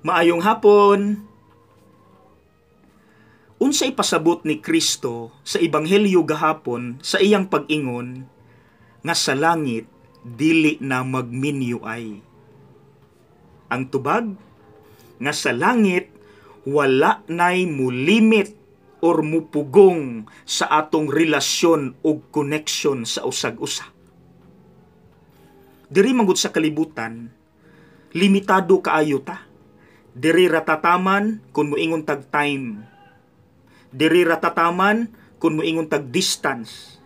Maayong hapon. Unsay pasabot ni Kristo sa Ebanghelyo gahapon sa iyang pag-ingon nga sa langit dili na magminyo ay? Ang tubag nga sa langit wala nay mulimit or mupugong sa atong relasyon ug connection sa usag-usa. Diri manggod sa kalibutan, limitado kaayo ta. Diri ra tataman kung moingon tag time. Diri ra tataman kung moingon tag distance.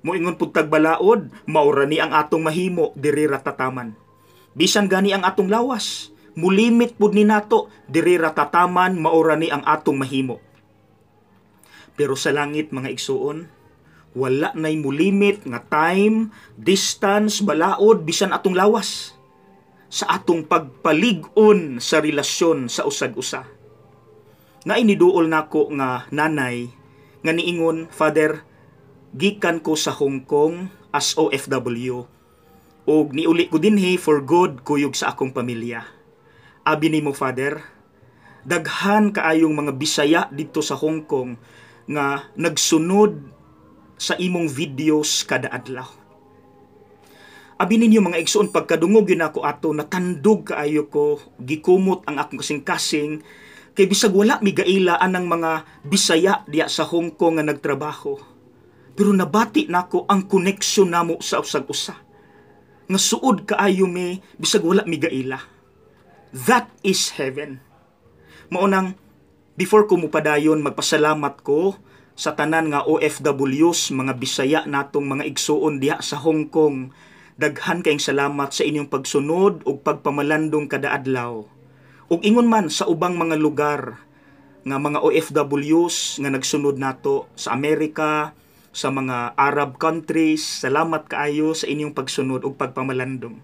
Moingon pud tag balaod, mao ra ni ang atong mahimo, diri ra tataman. Bisan gani ang atong lawas, mulimit pud ni nato, diri ra tataman, mao ra ni ang atong mahimo. Pero sa langit, mga igsuon, wala nay mulimit nga time, distance, balaod, bisan atong lawas sa atong pagpalig-on sa relasyon sa usag-usa. Nga iniduol nako nga nanay nga niingon, "Father, gikan ko sa Hong Kong as OFW ug niuli ko dinhi for good kuyog sa akong pamilya. Abi nimo, Father, daghan kaayong mga Bisaya didto sa Hong Kong nga nagsunod sa imong videos kada adlaw." Abi ninyo, mga igsoon, pagkadungog gyud nako ato, natandog kaayo ko, gikumot ang akong kasing-kasing kay bisag wala mi gaila anang mga Bisaya diya sa Hong Kong nga nagtrabaho. Pero nabati nako ang connection namo sa usag-usa. Nga suod kaayo mi bisag wala mi gaila. That is heaven. Mao nang before ko mupadayon, magpasalamat ko sa tanan nga OFWs, mga Bisaya natong mga igsuon diha sa Hong Kong. Daghan kayong salamat sa inyong pagsunod ug pagpamalandong kada adlaw. Ug ingon man sa ubang mga lugar nga mga OFWs nga nagsunod nato sa Amerika, sa mga Arab countries, salamat kaayo sa inyong pagsunod ug pagpamalandong.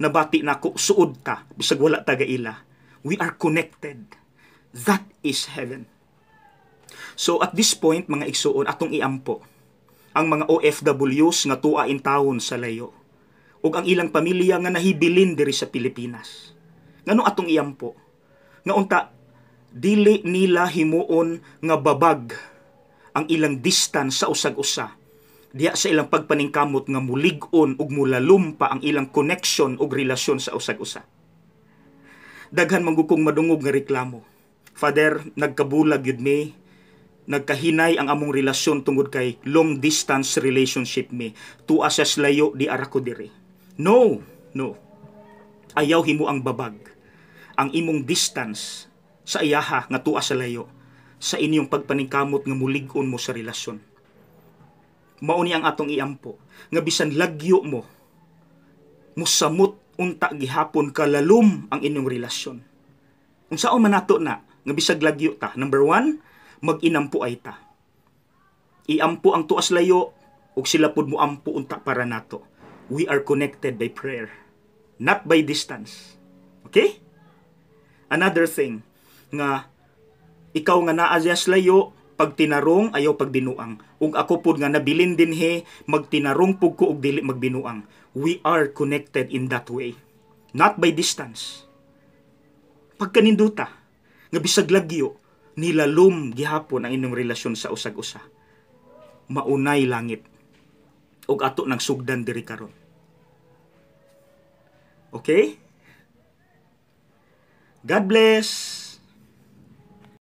Nabati nako suod ta bisag wala ta gaila. We are connected. That is heaven. So at this point, mga igsuon, atong iampo ang mga OFWs nga tuwa intawon sa layo ug ang ilang pamilya nga nahibilin diri sa Pilipinas. Ngano atong iampo? Nga unta dili nila himuon nga babag ang ilang distance sa usag-usa diha sa ilang pagpaningkamot nga mulig-on ug mulalom pa ang ilang connection ug relasyon sa usag-usa. Daghan man kong madungog nga reklamo. "Father, nagkabulag yun mi, nagkahinay ang among relasyon tungod kay long distance relationship mi. Tuwa sa layo, di ara ko diri." No, no. Ayaw himo ang babag ang imong distance sa iyaha nga tuwa sa layo sa inyong pagpaningkamot nga mulig-on mo sa relasyon. Mao ni ang atong iampo nga bisan lagyo mo, musamot unta gihapon kalalom ang inyong relasyon. Unsaon man nato na nga bisag lagyo ta? Number 1, mag-inampo ay ta. Iampo ang tuas layo ug sila pud mo ampo unta para nato. We are connected by prayer, not by distance. Okay? Another thing nga ikaw nga naa sa layo, pagtinarong, ayaw pagbinuang. Ug ako pud nga nabilin dinhi, magtinarong pud ko ug dili magbinuang. We are connected in that way, not by distance. Pagkaninduta nga bisag lagyo, nilalom gihapon ang inyong relasyon sa usag-usa. Maunay langit ug ato nang sugdan diri karon. Okay? God bless.